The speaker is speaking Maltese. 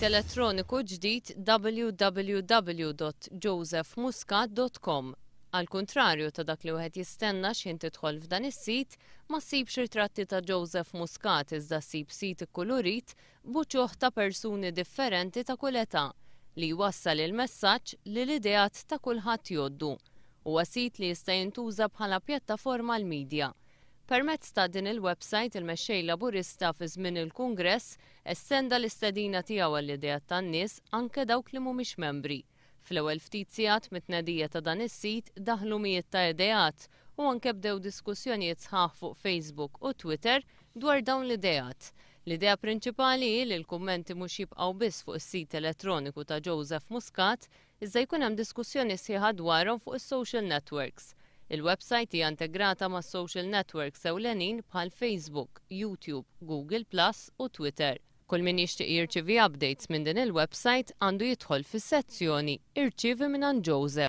Is-sit elettroniku ġdid www.josephmuscat.com. Għall-kuntrarju ta' dak li wieħed jistenna x'ħin tidħol f'dan is-sit, ma ssibx ritratti ta' Joseph Muscat iżda ssib sit ikkulurit b'uċuħ ta' persuni differenti ta' kull età li jwassal il-messaġġ li l-ideat ta' kulħadd jgħoddu. Huwa sit li jista' jintuża bħala pjattaforma għall-media. Permezz ta' din il-websajt il-Mexxej Laburista fi żmien il-Kungress estenda l-istedina tiegħu għall-ideat tan-nies anke dawk li mhumiex membri. Fl-ewwel ftit sigħat mit-tnedija ta' dan is-sit daħlu mijiet ta' ideat u anke bdew diskussjonijiet sħaħ fuq Facebook u Twitter dwar dawn l-ideat. L-idea prinċipali hi li l-kummenti mhux jibqgħu biss fuq is-sit elettroniku ta' Joseph Muscat iżda jkun hemm diskussjoni sħiħa dwarhom fuq is-social networks. Il-websajt hija integrata mas-social networks ewlenin bħal Facebook, YouTube, Google Plus u Twitter. Kull min jixtieq jirċievi updates minn din il-websajt għandu jidħol fis-sezzjoni Irċievi mingħand Joseph.